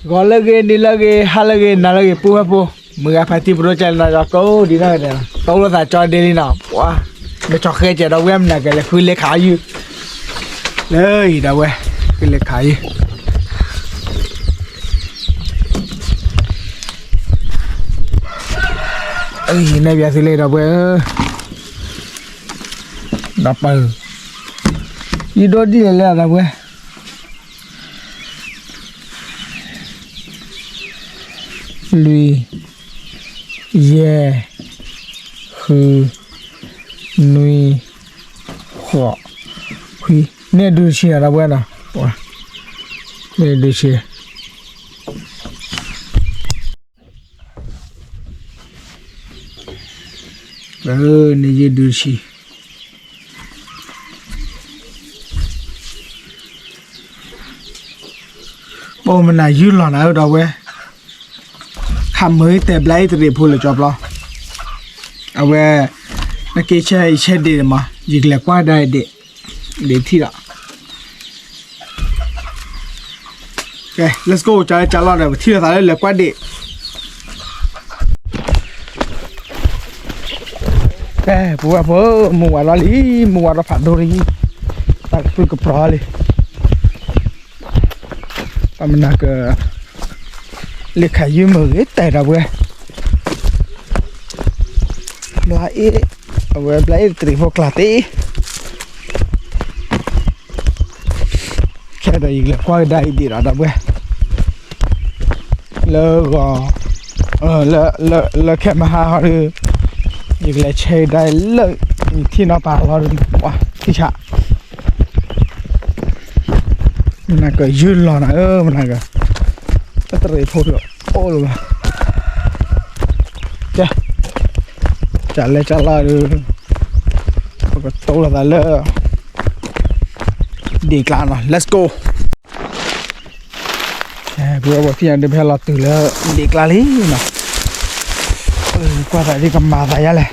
ဂီၤလၢအဂ့ၤ နံၤလၢအဂ့ၤ ဟါလၢအဂ့ၤ နၤလၢအဂ့ၤ ပုၢ်ဝဲၢ်ဖိ, မုၢ်ဂၤဖါတံၢ်ပဒိၣ်ကလဲၤနီၤ ယီၤကိးဒံးနီၢ်ဂၤဒဲးလီၤ, တိၢ်လိာ်သးကၠီဒ့လံနီၤ, ပှၤ, မ့ၢ်ကၠီဃဲကဲဒီပုၢ်ဝဲၢ် မနၤကလဲၤဃုလ့ခးယုၢ်, လၢအံၤဒီပုၢ်ဝဲၢ်, ဃုလ့ခးယုၢ် အံၤ နဲၣ်ပၠးသုလၢဒီပုၢ်ဝဲၢ်ဧၢ, ဒီးပၢ်, ယဒိၣ်ဒ်လဲၣ်လၢဒီပုၢ်ဝဲၢ်, လွံၢ်, ယဲၢ်, ဃု, နွံ, ဃိး, ခွံ, န့ၣ်ဒုးတဆံနီၤဒီပုၢ်ဝဲၢ်နီၤ, န့ၣ်ဒုးတဆံ န့ၣ်ယုၢ်ဒုးတဆံ, ပအိၣ်မနၤယုၢ်လီၤနၤဧၢဒီပုၢ်ဝဲၢ်, ခးမုာ်တဲာ်ဘျါအံၤတရံးဖိလၢကၠီပျီ, အဝဲ, နက့ၤဆဲယဆဲဒ့ၣ်မး ယကလဲၤကွၢ်ဒၣ်ဒ့ၣ်, ဒ့ၣ်ထံၣ်လီၤ ကဲ let's go ကၢလၢကၢလီၤဒီး ပထံၣ်လိာ်သးလၢလဲၤကွၢ်ဒ့ၣ်, ကဲ ပုၢ်ဝဲၢ်ဖိ, မုၢ်ဝါထီၣ်လံ, မုၢ်ဝါထီၣ်ဖးဒိၣ်လံ, တၢ်ကပြုၢ်ကပြီၤလံ, ပမနၤက, လ့ခးယုၢ်မုၢ်ဂ့ၤတဲာ်ဒီပုၢ်ဝဲၢ်, ဘျါအ့ၣ်, အဝဲဘျါအ့ၣ်တရံးဖိကျါတ့ၢ် ခဲဒီးယကလဲၤကွၢ်ကဒါအံၤဒံးဒီး ဒီပုၢ်ဝဲၢ်, လၢဂီၤ, လၢ, လၢခဲမဟါဟီဒီး, ယကလဲၤဆဲကဒါလၢ, ယထံၣ်နီၣ်ပာ်လီၤဒီး, ပှၤထံၣ်ဆး, မနၤကယုၢ်လီၤနၤဧၢ မနၤက, တရံးဖိဒီးအိၣ်လၢၤဘၣ်, ကဲ, ကၢလဲၤကၢလီၤဒီး, ပကတိလိာ်သးလၢ ဒ့ၣ်ကျါနီၤ let's go, ပဝဲပှၤဖံးအဒုးဖဲလီၤတုၤလၢ ဒ့ၣ်ကျါလံနီၤ, ကွၢ်သးဒ်ကမၤသးယါလဲ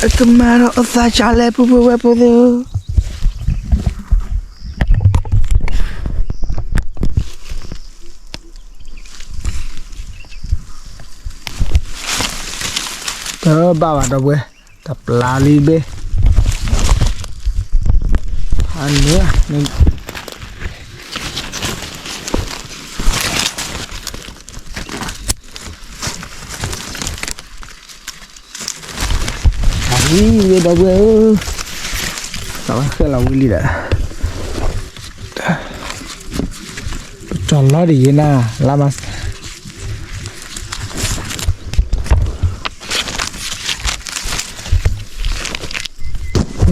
ၣ် ကမၤဒီးအသးကၢလဲၣ် ပုၢ်ဖိဝဲၢ်ဖိသ့ၣ်ဧၢ, တဘၣ်ဘၣ်ဒီပုၢ်ဝဲၢ်, တပျၢ်လံဘ့ၣ်, ဖးန့ၣ်, အံၤဒီပုၢ်ဝဲၢ်ဧၢ, တၢ်ဝဲဃဲလီၤဝံၤလံဒီး, ပကၠီၤလီၤဒ်ယဲနၤ, လါမး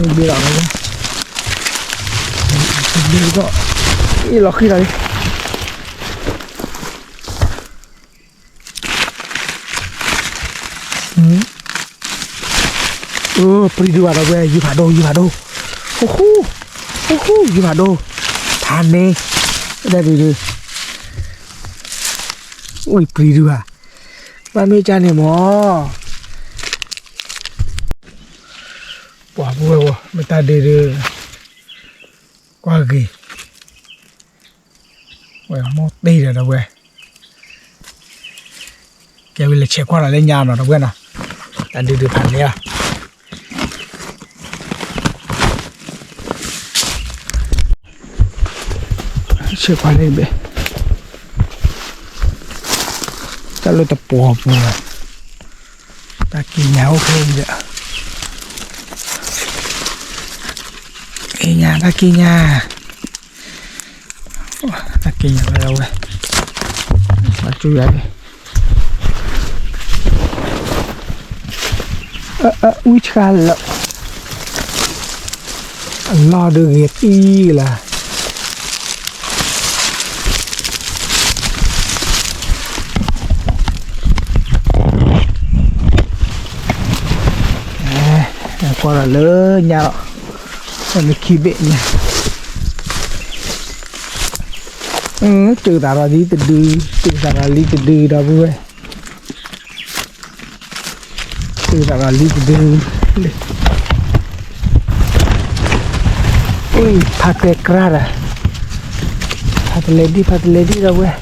ဘ့ၣ်လီၤ, ဘ့ၣ်ကီး, အ့ၣ်လီၤဃံလီၤလံ အၢ ပြံဒုးဘၣ်ဒီပုၢ်ဝဲၢ် ယုၢ်ဖးဒိၣ် ယုၢ်ဖးဒိၣ်, ဟူ, ဟူ, ယုၢ်ဖးဒိၣ်, ဖးန့ၣ်, ဒ်ဒုးဒုး, အူၣ်ပြံဒုးဘၣ်, ဘၣ်မ့ၢ်ကၢ်န့ၣ်မး, ပှၤပုၢ်ဝဲၢ်ဧၢ မ့ၢ်တၢ်ဒုးဒုး, ကွၢ်ဂ့ၤ ဝဲမိၢ်တ့ၢ်ဒီးဒီပုၢ်ဝဲၢ်, ကဲဝံၤလဲၤဆဲးကွၢ်ဒီးလၢညါနီၤ ဒီပုၢ်ဝဲၢ်နီၤ, တၢ်ဒုးဒုးဖးန့ၣ်လီၤ, ဆဲးကွၢ်လၢဘ့ၣ်, တၢ်လၢတပှီၤပူၤလီၤ, တၢ်ကံးညာ်အိၣ်ဖဲအံၤဒီး, ကံးညာ် တၢ်ကံးညာ်, တၢ်ကံးညာ်လၢဝဲ, ပှၤကၠူယၤန့ၣ်, အဝံဆှါလၢ, အလီၢ်ဒုးဂ့ၤသံလၢ ကွၢ်ဒီးလၢညါလီၤ, နခံဘ့ၣ်ညါ, တုၤသးဒီးလံတဒု, တုၤသးဒီးလံတဒုဒီပုၢ်ဝဲၢ်, လံတဒု, ဖးတဲကြၢ်ဒီး, ဖးတလဲဒံ ဖးတလဲဒံဒီပုၢ်ဝဲၢ်.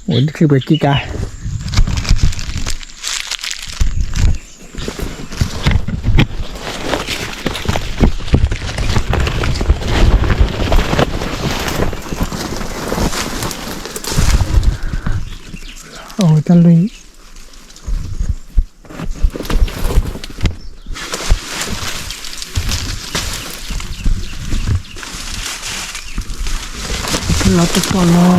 ဝဲဒ်ချံပှဲၤကံကါ, အဝဲတၢ်လွံၢ် လီၤတတီၤလီၤ.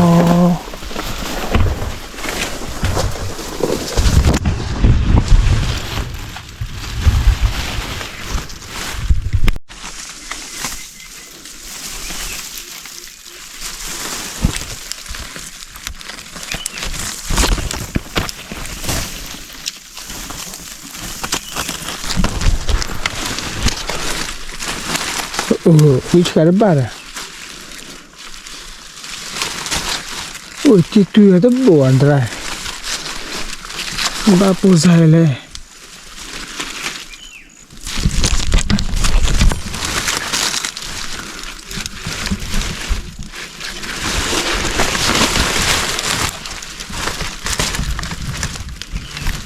ဝံဆှါတဘၣ်ဒီး, အိၣ်တံၢ်တွံၢ်တဘိၣ်အတရၢ်, ဘၣ်ပိၢ်စၢ်လဲၣ်.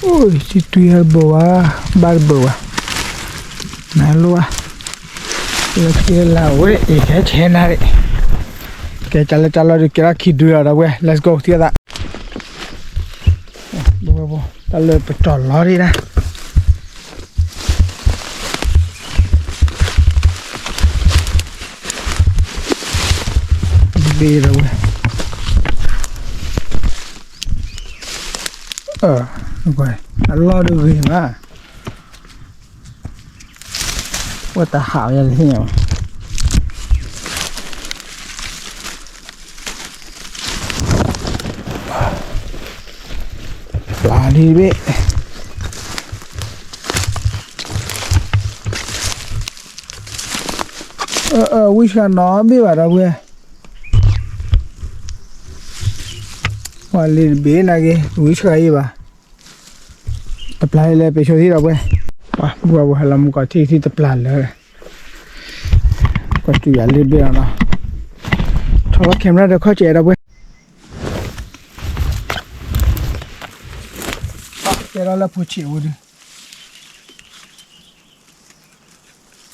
အိၣ်တံၢ်တွံၢ်တဘိၣ်ဝဲ, ဘၣ်တဘိၣ်ဝဲ, နလိၣ်ဧါ, လၢက့လၢဝဲအံၤ ကဟဲဆဲးနၤဒၣ်, ကဲကၢ်လၢကၢ်လီၤဒုး ကဲထီၣ်ခံဒုလီၤဒီပုၢ်ဝဲၢ် let's go သံသး, တၢ်လၢပတီၢ်လီၤဒံးဒၣ် ဘ့ၣ်ဒီပုၢ်ဝဲၢ်, အလီၢ်ဒုးဂ့ၤမး, ဝဲတဟးယၤတဟ့ၣ်ညါဘၣ်. ပျၢ်လံတဘ့ၣ်, ဝံဆှါနီတဘ့ၣ်ဘၣ်ဒီပုၢ်ဝဲၢ်, ပှၤလံတဘ့ၣ်နာ်က့ ဝံဆှါအံၤဘၣ်, တပျၢ်လၢပ့ၤဆိသံဒီပုၢ်ဝဲၢ်, ပှၤပုၢ်ဝဲၢ်ဟဲလီၤမူကီၢ်ထံၣ်ထံၣ်တပျၢ်လၢ ကီၢ်စတူၤယၤလံတဘ့ၣ်လီၤနီၤ, ထီၣ်လီၤ camera ဒီးခီၣ်စဲးဒီပုၢ်ဝဲၢ်, ကဲထီၣ်လၢဖိဆံးဝံၤဒုး,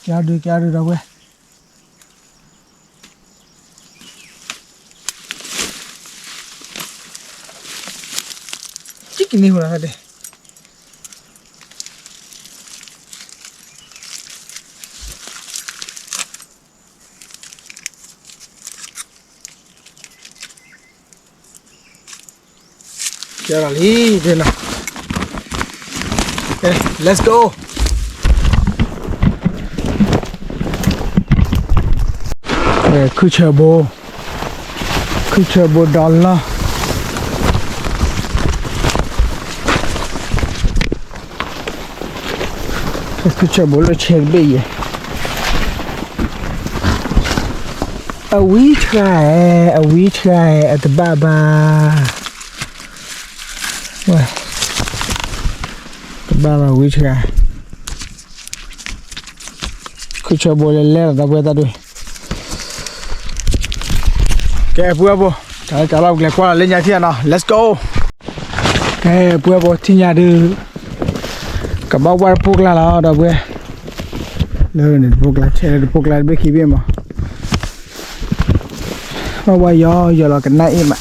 ကဲဒုး ကဲဒုးဒီပုၢ်ဝဲၢ် ကန့ၢ်ဟိလီၤ ကဲလီၤလံ, let's go. ခုၣ်ဆၢဘိ, ခုၣ်ဆၢဘိဒီလီၤ, ခုၣ်ဆၢဘိလၢဆဲးတဘ့ၣ်ယဲၢ်, အဝံဆှါ, အဝံဆှါ, အတဘၣ်ဘၣ်, တဘၣ်ဘၣ်ဝံဆှါ, ခုၣ်ဆၢဘိလၢလဲၣ်လီၤ ဒီပုၢ်ဝဲၢ်တၢ်ဒုး, ကဲပုၢ်ဝဲၢ်ဘိ, တၢ်လၢတၢ်လီၢ်ပကလဲၤကွၢ်လၢညါထံၣ်နီၤ let's go. ကဲ ပုၢ်ဝဲၢ်ဘိထံၣ်ညါဒုး, ကဘၣ်ဝါတပိၢ်ကျါလီၤ ဒီပုၢ်ဝဲၢ်, လၢန့ၣ်တပိၢ်ကျါ ဆဲးလၢတပိၢ်ကျါတဘ့ၣ်ခံဘ့ၣ်မး, ဘၣ်ဝါယီၤယီၤလီၤကနၣ်အ့ၣ်မး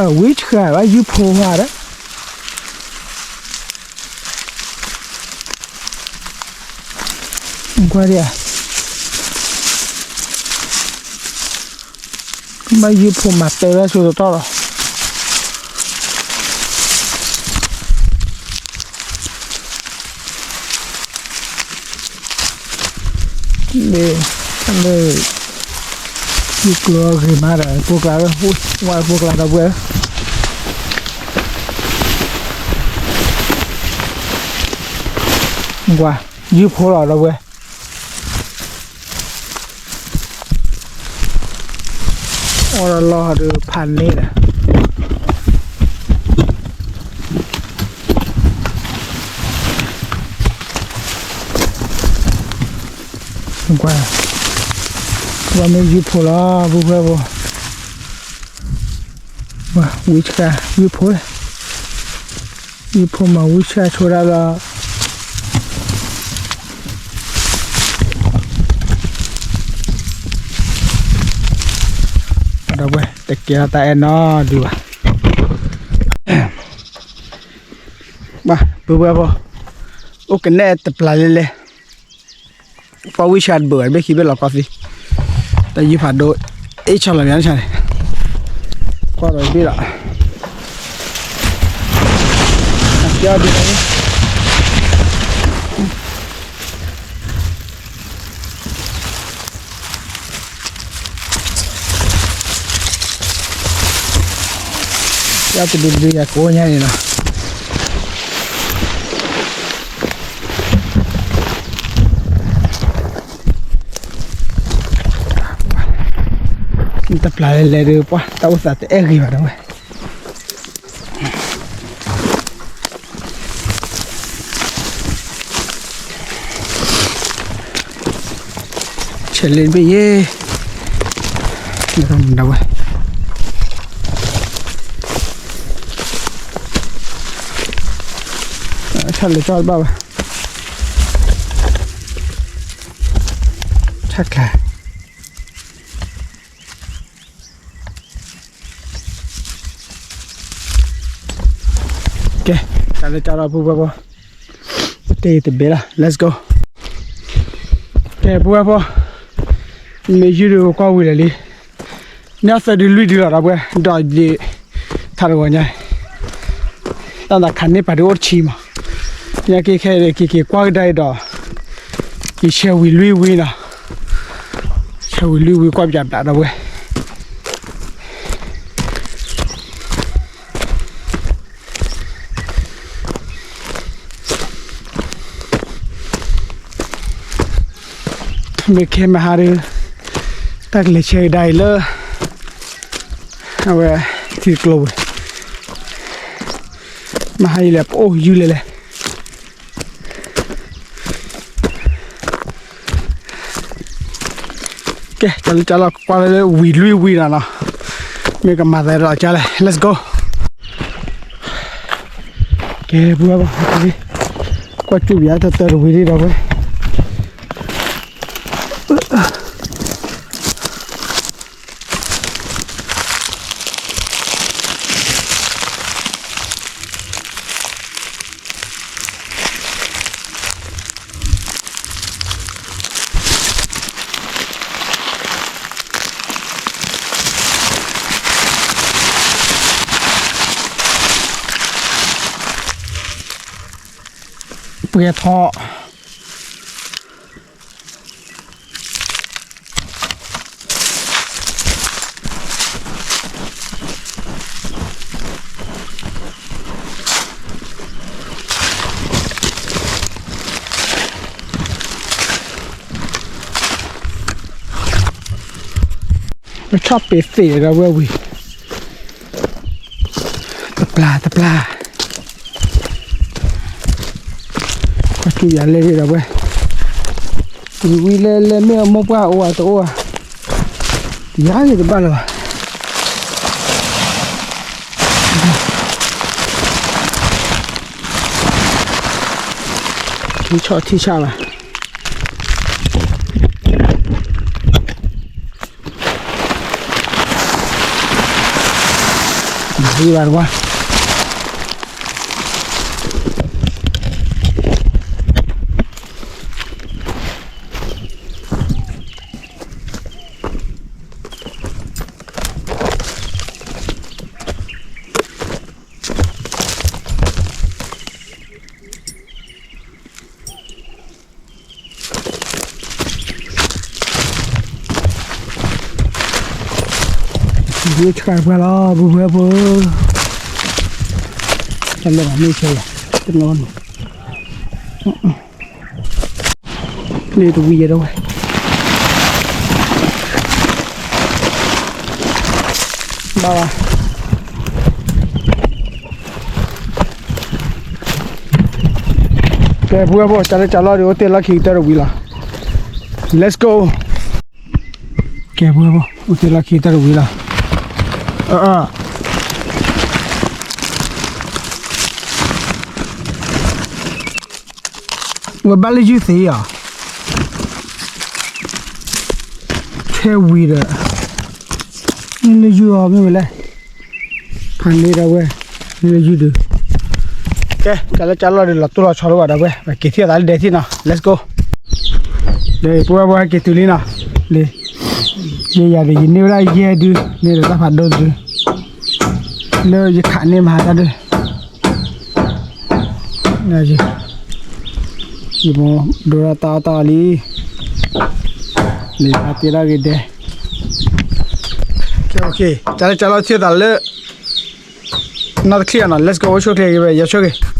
အဝံဆှါဘၣ် ယုၢ်ဖိမးဒီး ကွၢ်ဒံးဧါ, ဘၣ်ယုၢ်ဖိမၤတၢ်လၢဆိတတီၢ်လီၤ. လၢ လၢ ယကျိၤဂ့ၤမးဒီး ပိၢ်ကျါလၢ ဝဲပိၢ်ကျါဒီပုၢ်ဝဲၢ်, ကွၢ် ယုၢ်ဖိလီၤဒီပုၢ်ဝဲၢ်, အိၣ်ဒီးလီၢ်ဒီးဖးန့ၢ်ဒီး ကွၢ်, ဝဲမ့ၢ်ယုၢ်ဖိလီၤ ပုၢ်ဝဲၢ်ဖိ, ဝံဆှၣ် ယုၢ်ဖိ, ယုၢ်ဖိမၤဝံဆှၣ်ဆိဒၣ်လီၤ. ဒီပုၢ်ဝဲၢ် တကဲထီၣ်တၢ်အဲၣ်နီဒုးဘၣ်. ဘၣ် ပုၢ်ဝဲၢ်ဖိ, အိၣ်ကနဲၣ်တပျၢ်လဲၣ်လဲၣ်, ပှၤဝံဆှၣ်တဘၣ်ဘၣ် ဘ့ၣ်ခံဘ့ၣ်လီၤကီသံ, တၢ်ယုၢ်ဖးဒိၣ် အ့ၣ်ဆီလီၤမးန့ၣ်, ကွၢ်ဒီးဘ့ၣ်လီၤ, အကဲအီၤဒ်န့ၣ် ယတဒုဒုယၤကိးညါန့ၣ်လီၤ. တပျၢ်လဲၤလဲၤဒီး ပှၤတၢ်အိၣ်သးတအဲၣ်ဂ့ၤဘၣ်ဒီးဝဲ ဆဲးလ့ဘ့ၣ်ယဲ, ဒဝဲ, ဆၣ်လၢကၠီတဘၣ်ဘၣ်, ဆၣ်ကျါ, ကဲ, ဆၣ်လၢကၠီဒီးပုၢ်ဝဲၢ်ဖိ, ပတ့ၢ်တဘ့ၣ်လီၤ let's go. ကဲ ပုၢ်ဝဲၢ်ဖိ, မ့ၢ်ယုၢ်ဒုးကွၢ်ဝံၤလၢာ်လံ, န့ၢ်သၢဒုလွံၢ်ဒုလီၤဒီပုၢ်ဝဲၢ်, ဒီးဒ်ထါတဂီၤညါ, တၢ်သးခးန့ၢ်ပာ်ဒုးအိၣ်တဆံမး, ညါက့ခဲအံၤက့ၤက့ၤကွၢ်ကဒါအံၤဒီး, က့ၤဆဲးဝံၤလွံၢ်ဝံၤနီၤ, ဆဲးဝံၤလွံၢ်ဝံၤကွၢ်ပၠးဘျးဒီပုၢ်ဝဲၢ် မ့ၢ်ခဲမဟါဒီး တၢ်ကလဲၤဆဲးကဒါအံၤလၢ အဝဲ ထံကျိဝံၤ မဟါအံၤလဲၤပအိၣ်ယုၢ်လဲၤလဲၤ ကဲ ကၠီလၢကၠီလီၤကွၢ်လၢဝံၤလွံၢ်ဝံၤနီၤနီၤ မ့ၢ်ကမၤသးဒီးကၠီလဲၣ် let's go. ကဲ ပုၢ်ဝဲၢ်ဘၣ် ကွၢ်စူၣ်ယၤတၢ်တၢတဝံၤဒံးဒီးဝဲ ပှဲၤထီၣ် ပဆီၣ်ပ့ၤသ့ၣ်ဒီးဝဲဝံၤ တပျၢ်တပျၢ် ကွၢ်စူၣ်ယၤလဲၣ်ဒီးဝဲ ဝံၤဝံၤလဲၤလဲၤမ့ၢ်အမိၢ်ပှၢ်အိၣ်ဝဲတအိၣ်ဧါ ယၤဂ့ၤတဘၣ်လၢၤဘၣ် ထံဆးထံဆးဘၣ် မၤဟံးဘၣ်တဝါ ယဆှၢပှၤလီၤ ပှၤပှၤဖိ, တၢ်လၢမ့ၢ်ဆဲးလီၤ တနီၤနီၤ, န့ၣ်တဝံၤယဲဒၣ်ဝဲ, ဘၣ်ဘၣ် ကဲ ပှၤဖိ ကလၢကလီဒီး အိၣ်တ့ၢ်လီၢ်ခံကတၢၢ်တဝံၤလီၤ, Let's go. ကဲ ပှၤဖိ အိၣ်တ့ၢ်လီၢ်ခံကတၢၢ်တဝံၤလီၤ, အ ဝဲဘၣ်လၢယုၢ်သ့ဧါ, ထဲဝံၤဒီး မ့ၢ်လၢယုၢ်အီၤမ့ၢ်ဝဲလဲၣ်, ဖးန့ၢ်ဒၣ်ဝဲ မ့ၢ်လၢယုၢ်ဒုး, ကဲ ကလၢကလီဒီး လီၤတိၢ်လီၤဆီတအိၣ်ဘၣ်ဒီးဝဲ က့ၤထံၣ်သးလၢဒဲထံၣ်နီၤ Let's go. ဒီးပဝဲပှၤဟဲက့ၤတုၤလံနီၤ, လံ, ယဲယၤဒီး ယန့ၢ်ဝဲဒၣ်ယဲၢ်ဒု န့ၣ်ဒီးတၢ်ဖးဒိၣ်တဒု လၢယခးန့ၢ်မၤတၢ်ဒု ယမိၢ်ဒိတၢ်အီၣ်တၢ်အီလံ, လံဖးတ့ထီၣ်ဂ့ၤဒဲ, ကလၢကလီထံၣ်သးလၢ နီၢ်တချံၣ်အနီၤ Let's go အိၣ်ဆိၣ်ချ့ဂ့ၤဝဲ ယဆိၣ်ဂ့ၤ